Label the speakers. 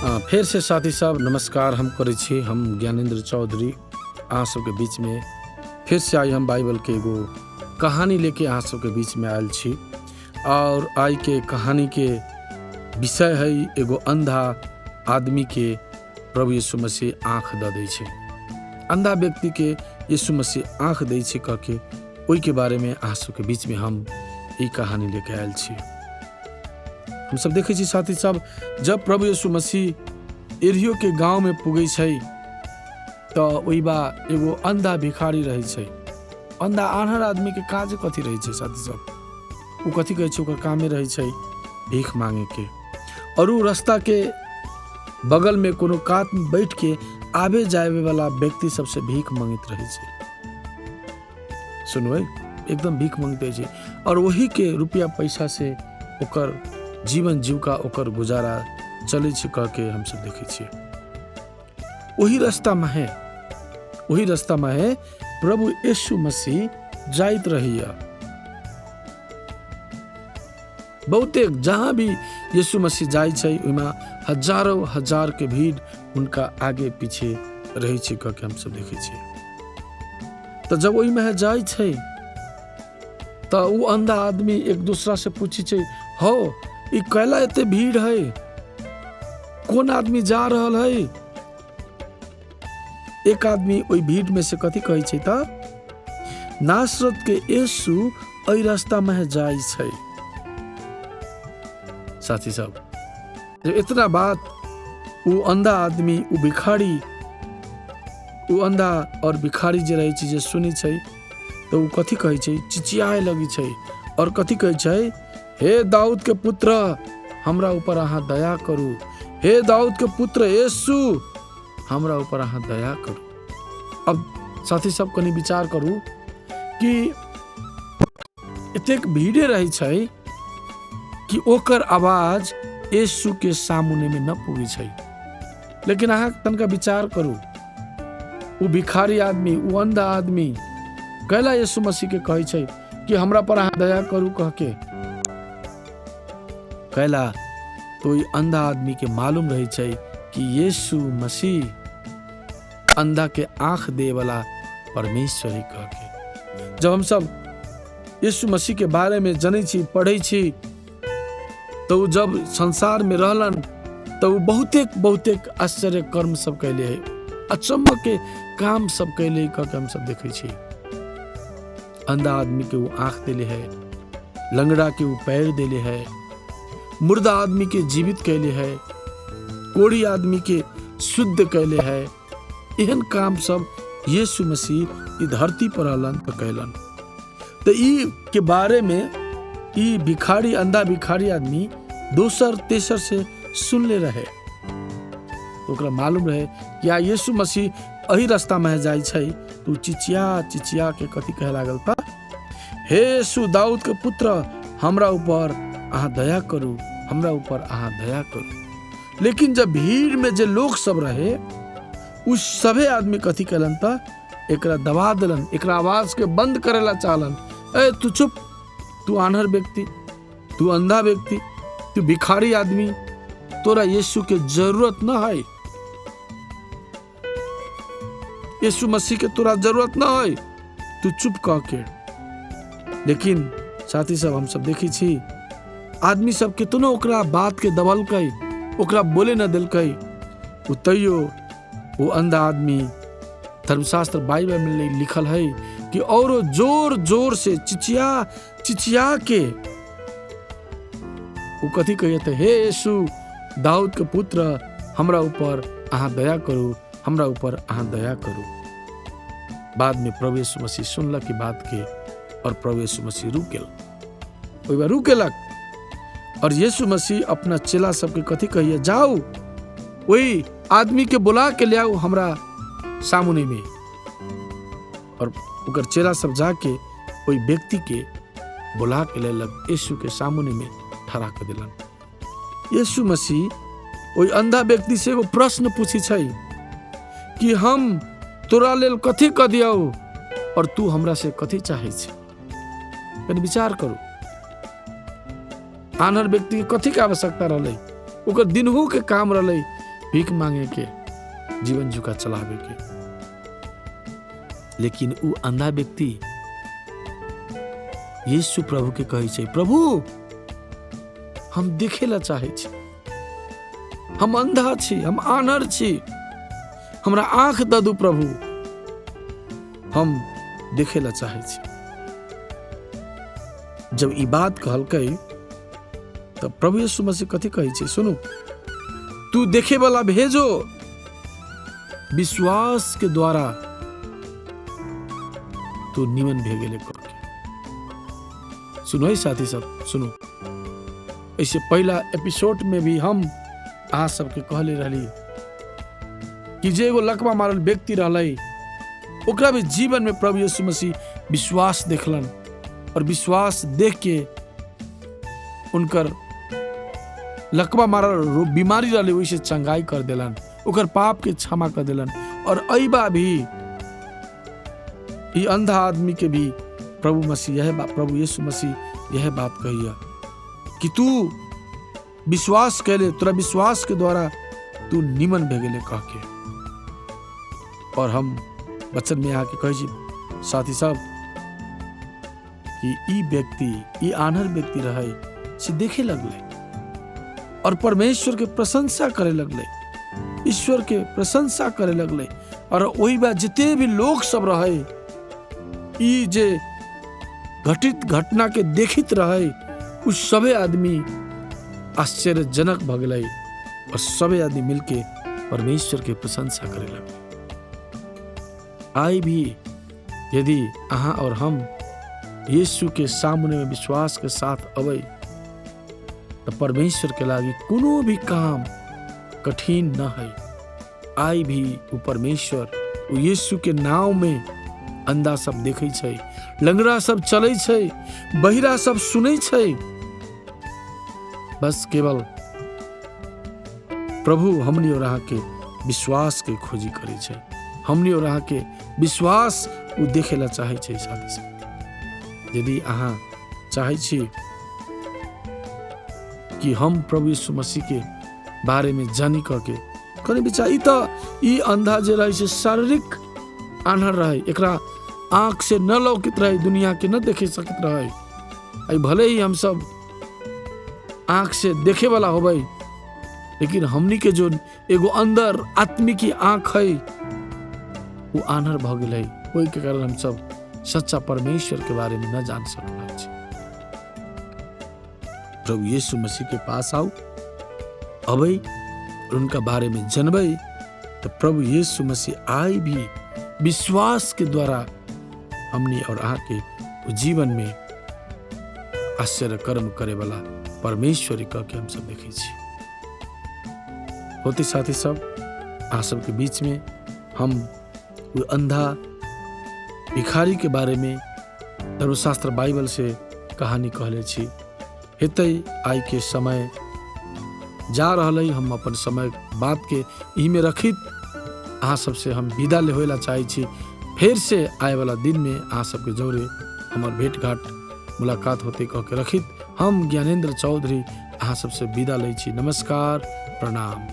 Speaker 1: फेरसँ साथी सब नमस्कार हम करै छी। हम ज्ञानेन्द्र चौधरी अहाँ सबके बीचमे फेरसँ आइ हम बाइबलके एगो कहानी लेके अहाँ सबके बीचमे आयल छी। और आइके कहानीके विषय है एगो अंधा आदमीके प्रभु यीशु मसीह आँख दऽ दै छै। अंधा व्यक्तिके यीशु मसीह आँख दै छै कह के ओहिके बारेमे अहाँ सबके बीचमे हम ई कहानी लेके आयल छी। हमसब देखै छी साथी सब, जब प्रभु यीशु मसीह एरियो के गाँव में पुगै छै तऽ ओहि बा एगो अंधा भिखारी रहै छै। अंधा आन्हर आदमी के काज कथी रहै छै साथी सब? ओ कथी कहै छै? ओकर कामे रहै छै भीख मांगे के। और उ रास्ता के बगल में कोनो कात में बैठ के आबे जावे वाला व्यक्ति सबसे भीख मांगैत रहै छै। सुनबै, एकदम भीख मांगते छै और वही के रुपया पैसा से ओकर जीवन जीविका ओकर गुजारा चलै छै कह के हमसब देखै छियै। ओही रास्तामे है, ओही रास्तामे है प्रभु यीशु मसीह जाइत रहैया। बहुते जहाँ भी यीशु मसीह जाइ छै ओहिमे हजारों हजार के भीड़ हुनका आगे पीछे रहै छै कह के हमसब देखै छियै। तऽ जब ओहिमे जाइ छै तऽ ओ अंधा आदमी एक दूसरा से पूछै छै, हौ ई कैला एते भीड़ है, कोन आदमी जा रहल है? एक आदमी ओहि भीड़ में से कथी कहै छै तऽ नासरत के यीशु एहि रास्ता में जाइ छै। साथी सब, जब इतना बात ओ अंधा आदमी, ओ भिखारी, ओ अंधा और भिखारी जे रहै छै जे सुनै छै तऽ ओ कथी कहै छै? चिचियाए लगै छै और कथी कहै छै? हे दाऊद के पुत्र, हमरा ऊपर अहाँ दया करू। हे दाऊद के पुत्र यीशु, हमरा ऊपर अहाँ दया करू। अब साथी सब कनि विचार करू कि एतेक भीड़े रहै छै कि ओकर आवाज यीशु के सामने में न पुगै छै। लेकिन अहाँ तनका विचार करू, ओ भिखारी आदमी, ओ अंधा आदमी कैला यीशु मसीह के कहै छै कि हमरा पर अहाँ दया करू कह के? कैला तो ई अंधा आदमी के मालूम रहै छै कि यीशु मसीह अंधा के आंख दे वाला परमेश्वर ही कह के। जब हम सब यीशु मसीह के बारे में जनै छी, पढ़ै छी, तऽ ओ जब संसार में रहलन तऽ ओ बहुतेक बहुतेक आश्चर्य कर्म सब कैले है, अचम्म के काम सब कैले कह के हम सब देखै छी। अंधा आदमी के वो आंख देले है, लंगड़ा के वो पैर देले है, मुर्दा आदमी के जीवित कैले है, कोढ़ी आदमी के शुद्ध कैले है। एहन काम सब यीशु मसीह ई धरती पर रहलन तऽ कैलन। तऽ ई के बारे में ई भिखारी, अंधा भिखारी आदमी दोसर तेसर से सुनले रहे। तो ओकरा मालूम रहे कि आ यीशु मसीह एही रास्ता में जाइ छै। तो चिचिया चिचिया के कथी कहे लागल त, हे यीशु दाऊद के पुत्र, हमरा ऊपर अहाँ दया करू, हमरा ऊपर अहाँ दया करू। लेकिन जब भीड़ में जे लोग सब रहे उ सभे आदमी कथी कैलन त एकरा दबा देलन, एकरा आवाज के बंद करेला चाहलन। ए तू चुप, तू आन्हर व्यक्ति, तू अंधा व्यक्ति, तू भिखारी आदमी, तोरा यीशु के जरूरत न है, यीशु मसीह के तोरा जरूरत न है, तू चुप कह के। लेकिन साथी सब, हम सब देखै छी आदमी सब कितनो ओकरा बात के दबलकै, ओकरा बोले न देलकै, ओ तैयो वो अंधा आदमी, धर्मशास्त्र बाइबल में लिखल है कि औरो जोर जोर से चिचिया चिचिया के वो कथी कहिए तऽ, हे यीशु दाऊद के पुत्र, हमरा ऊपर अहाँ दया करू, हमरा ऊपर अहाँ दया करू। बाद में प्रभु यीशु मसीह सुनलक ई बात के और प्रभु यीशु मसीह रुक गेल, ओहि बार रुक गेलक। और यीशु मसीह अपना चेला सबके कथी कहिए, जाउ ओहि आदमी के बुला के ले आउ हमरा सामने में। और ओकर चेला सब जाके ओहि व्यक्ति के बुला के लेलक, यीशु के सामने में ठहरा के देलन। यीशु मसीह ओहि अंधा व्यक्ति से एगो प्रश्न पूछी छै कि हम तोरा लेल कथी कऽ दियौ और तू हमरा से कथी चाहै छै? कनि विचार करू, आन्हर व्यक्ति के कथी के आवश्यकता रहलै? ओकर दिनहु के काम रहलै भीख मांगे के, जीवन जुका चलावे के। लेकिन ऊ अंधा व्यक्ति यीशु प्रभु के कहै छै, प्रभु हम देखे ला चाहै छी, हम अंधा छी, हम आनर छी, हमरा आँख दऽ दू प्रभु, हम देखे ला चाहै छी। जब ई बात कहलकै तऽ प्रभु यीशु मसीह कथी कहै छै, सुनू, तू देखे वाला भेजो, विश्वास के द्वारा तू निमन भे गेले कह के। सुनो है साथी सब, सुनो, ऐसे पहला एपिसोड में भी हम अहाँ सबके कहले रहली कि जे एगो लकवा मारल व्यक्ति रहलै ओकरा भी जीवन में प्रभु यीशु मसीह विश्वास देखलन और विश्वास देख के उनकर लकवा मारल बीमारी रहले ओहिसे चंगाई कर देलन, ओकर पाप के क्षमा कर देलन। और अइबा भी ई अंधा आदमी के भी प्रभु मसीह यह बात, प्रभु यीशु मसीह यह बात कहिया कि तू विश्वास कैले, तोरा विश्वास के द्वारा तू निमन भे गेले कह के। और हम वचन में आके कहै छी साथी सब कि ई व्यक्ति, ई आन्हर व्यक्ति रहे से देखे लगले और परमेश्वर के प्रशंसा करे लगले, ईश्वर के प्रशंसा करे लगले। और ओहि बात जते भी लोग सब रहे ई जे घटित घटना के देखित रहे उ सबे आदमी आश्चर्यजनक भ गेलै और सबे आदमी मिलके परमेश्वर के प्रशंसा करे लगले। आइ भी यदि अहाँ और हम यीशु के सामने में विश्वास के साथ अबै तो परमेश्वर के लागी कोनो भी काम कठिन न है। आइ भी उ परमेश्वर उ यीशु के नाव में अंधा सब देखै छै, लंगड़ा सब चलै छै, बहिरा सब सुनै छै। बस केवल प्रभु हमनी और अहाँ के विश्वास के खोजी करै छै, हमनी और अहाँ के विश्वास उ देखे ला चाहै छै। साथी सब, यदि अहाँ चाहै छी कि हम प्रभु यीशु मसीह के बारे में जानी कऽ के कनि विचार, ई तऽ ई अंधा जे रहै से शारीरिक आन्हर रहै, एकरा आँख से न लौकित रहै, दुनिया के न देखे सकैत रहै। आई भले ही हम सब आँख से देखे वाला होबै, लेकिन हमनी के जो एगो अंदर आत्मिकी आँख है वो आन्हर भऽ गेलै। ओहि के कारण हम सब सच्चा परमेश्वर के बारे में न जान सकल छी। प्रभु यीशु मसीह के पास आउ, अबै और उनका बारे में जनबै तो प्रभु यीशु मसीह आइ भी विश्वास के द्वारा हमनी और अहाँ के जीवन में आश्चर्य कर्म करे वाला परमेश्वर कह के हम सब देखै छी। होते साथी सब, अहाँ सबके बीच में हम वो अंधा भिखारी के बारे में धर्मशास्त्र बाइबल से कहानी कहले छी। हेतै आइ के समय जा रहल है, हम अपन समय बात के एही में रखित अहाँ सबसे हम विदा ले होए ला चाहै छी। फेर से आए वाला दिन में अहाँ सबके जौरे हमर भेंट घाट मुलाकात होते कह के रखित हम ज्ञानेंद्र चौधरी अहाँ सबसे विदा लै छी। नमस्कार, प्रणाम।